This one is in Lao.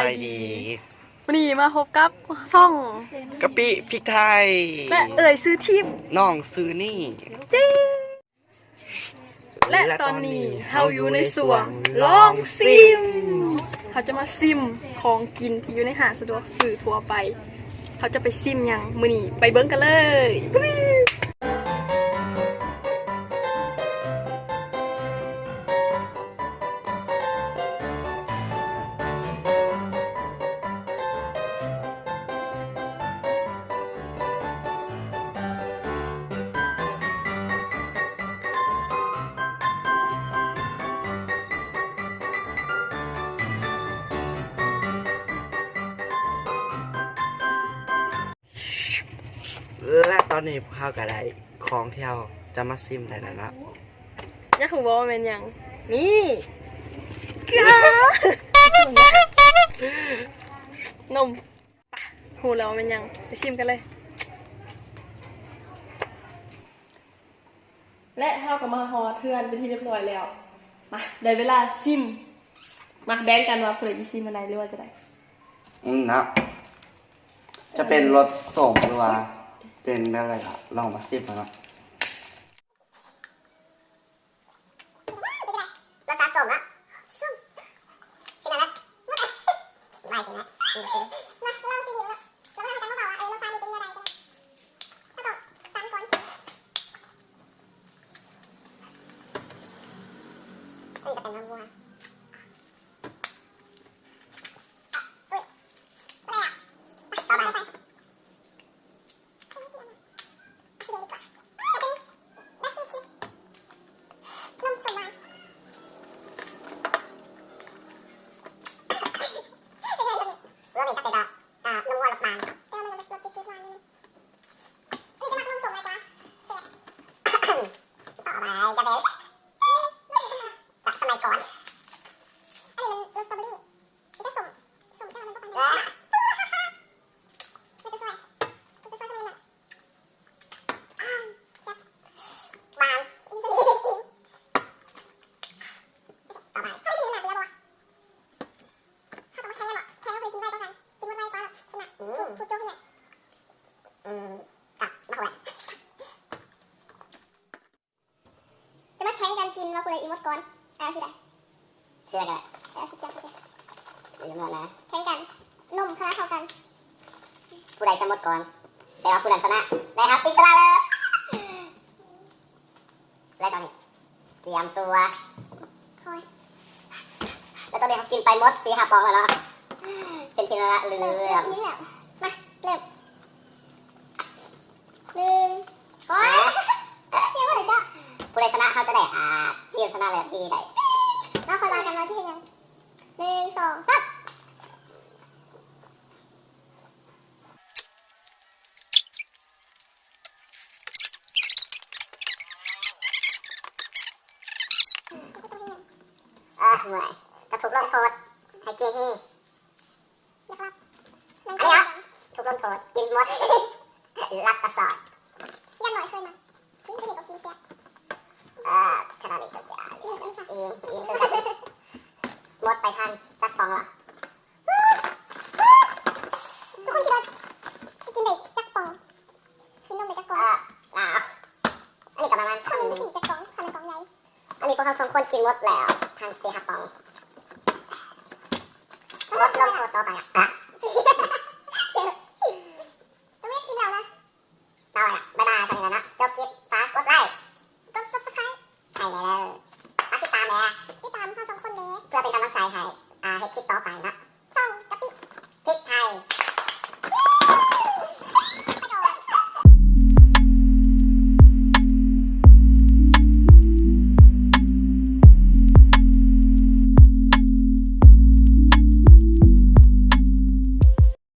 ສະບາຍດີ ມື້ນີ້ມາພົບກັບຊ່ອງກະປິພິກໄທ ແລະເອື້ອຍຊື່ທິບ ນ້ອງຊື່ນີ່ ແລະຕອນນີ້ເຮົາຢູ່ໃນຊ່ວງລອງຊິມ ເຮົາຈະມາຊິມຂອງກິນທີ່ຢູ່ໃນຮ້ານສະດວກຊື້ທົ່ວໄປ ເຮົາຈະໄປຊິມຫຍັງມື້ນີ້ ໄປເບິ່ງກັນເລີຍ. ແລະຕອນນີ້ພວກເຮົາກໍໄດ້ຂອງທີ່ເຮົາຈະມາຊິມໄດ້ແລ້ວເນາະ. ຢາກຮູ້ບໍ່ວ່າແມ່ນຫຍັງ? ນີ້ ນົມ. ປະ ຮູ້ແລ້ວວ່າແມ່ນຫຍັງ ໄປຊິມກັນເລີຍ. ແລະເຮົາກໍມາຮອດເຮືອນເປັນທີ່ຮຽບຮ້ອຍແລ້ວ. ມາ ໄດ້ເວລາຊິມ. ມາ ແບ່ງກັນວ່າຜູ້ໃດຊິຊິມອັນໃດ ຫຼືວ່າຈະໄດ້. ອືມ ນະ ຈະເປັນລົດສົ້ມ ຫຼືວ່າເປັນແບບໃດ ລະລອງມາຊິມເບິ່ງເນາະ. ລົດຊາດສົ້ມເນາະ ສົ້ມ ຊິມເບິ່ງເລີຍ. ຫຼາຍຊິມເລີຍ ມາລອງຊິມເບິ່ງເນາະ ແລ້ວເຮົາຈະມາບອກວ່າ ເອີ ລົດຊາດນີ້ເປັນແນວໃດ. ແລ້ວກໍສາມຄົນ ນີ້ຈະເປັນນ້ຳບົວ. ອຸ້ຍ ບໍ່ໄດ້ອະ ໄປ ຕໍ່ໄປ. ເລີ່ມຈະເປັນ ອ່າ ນົມງົວ ນ້ຳຕານ ແຕ່ວ່າມັນຍັງເປັນລົດຈືດໆ ຫວານຢູ່. ອັນນີ້ຈະມັກນົມສົ້ມຫຼາຍກວ່າ ແຊບ. ຕໍ່ໄປຈະເປັນ ຈາກສະໄໝກ່ອນ ອັນນີ້ແມ່ນລົດສະຕໍເບີຣີ ມັນຈະສົ້ມ ສົ້ມ ແຕ່ວ່າມັນບໍ່ປານໃດ. ເອີ ມັນຈະຊ່ວຍ ມັນຈະຊ່ວຍສະໄໝນັ້ນ. ອ້າວ ແຊບ ຫວານ ກິນຈະດີ ກິນ. ຕໍ່ໄປ ເຮົາໄດ້ກິນນ້ຳແລ້ວບໍ່? ເຮົາຕ້ອງມາແຂ່ງກັນເນາະ ແຂ່ງວ່າຜູ້ໃດກິນໄວກວ່າກັນ ກິນໝົດໄວກວ່າເນາະ ຊະນະ. ອືມ ຜູ້ ຜູ້ໂຈະນີ້ແຫຼະ ອືມ ກັບມາແຂ່ງກັນກິນວ່າຜູ້ໃດອີ່ໝົດກ່ອນ. ເອົາຊິໄດ້ ຊິໄດ້ກໍໄດ້ ເອົາຊິຈຽບ ອີ່ໝົດນະ ແຂ່ງກັນ ນົມພະລະເທົ່າກັນ ຜູ້ໃດຈະໝົດກ່ອນ ແປວ່າຜູ້ນັ້ນຊະນະ ໄດ້ຮັບສິດຊະນະເລີຍ. ແລະຕອນນີ້ກຽມຕົວ ຄ່ອຍ ແລະຕອນນີ້ເຮົາກິນໄປໝົດສີ່ຫ້າປ່ອງແລ້ວເນາະ ເປັນທີ່ລະເລື່ອມ ມາ ເລີ່ມ ໜຶ່ງ ໂອ້ຍ ເຈົ້າ ຜູ້ໃດຊະນະ ເຮົາຈະໄດ້ ອ່າ ຊິຊະນະແລ້ວທີ່ໄດ້ ມາ ຄ່ອຍວ່າກັນວ່າຊິເຮັດຫຍັງ ໜຶ່ງ ສອງ ສາມ. ເອີ ເມື່ອຍ ຈະຖືກລົງໂທດໃຫ້ກິນນີ້ ຢາກຫຼັບ ອັນນີ້ເນາະ ຖືກລົງໂທດ ກິນໝົດ ຫຼັບຕາສອດ ຢ່າງໜ້ອຍເຄີຍມາ ກິນ ກິນນີ້ກໍກິນແຊບ ເອີ ຂະໜາດນີ້ກໍຈະ ອີ່ມ ອີ່ມຄືກັນ ໝົດໄປທາງຈັກປ່ອງລະ? ທຸກຄົນຄິດວ່າຈະກິນໄດ້ຈັກປ່ອງ? ກິນນົມໄດ້ຈັກກ່ອນ? ເອີ ອ້າວ ອັນນີ້ກໍປະມານ ຄົນໜຶ່ງຈະກິນຈັກກ່ອງ? ຄັນແມ່ນກ່ອງໃຫຍ່ ອັນນີ້ພວກເຮົາສອງຄົນກິນໝົດແລ້ວທັງສີ່ຫ້າປ່ອງ ບົດລົງໂທດຕໍ່ໄປອະ ຕ້ອງເຮັດກິນແລ້ວນະ ເອົາລະ ບາຍບາຍ ເທົ່ານີ້ແຫຼະເນາະ ຈົບຄລິບ ຝາກກົດໄລ ກົດ Subscribe ໃຫ້ແດ່ເດີ.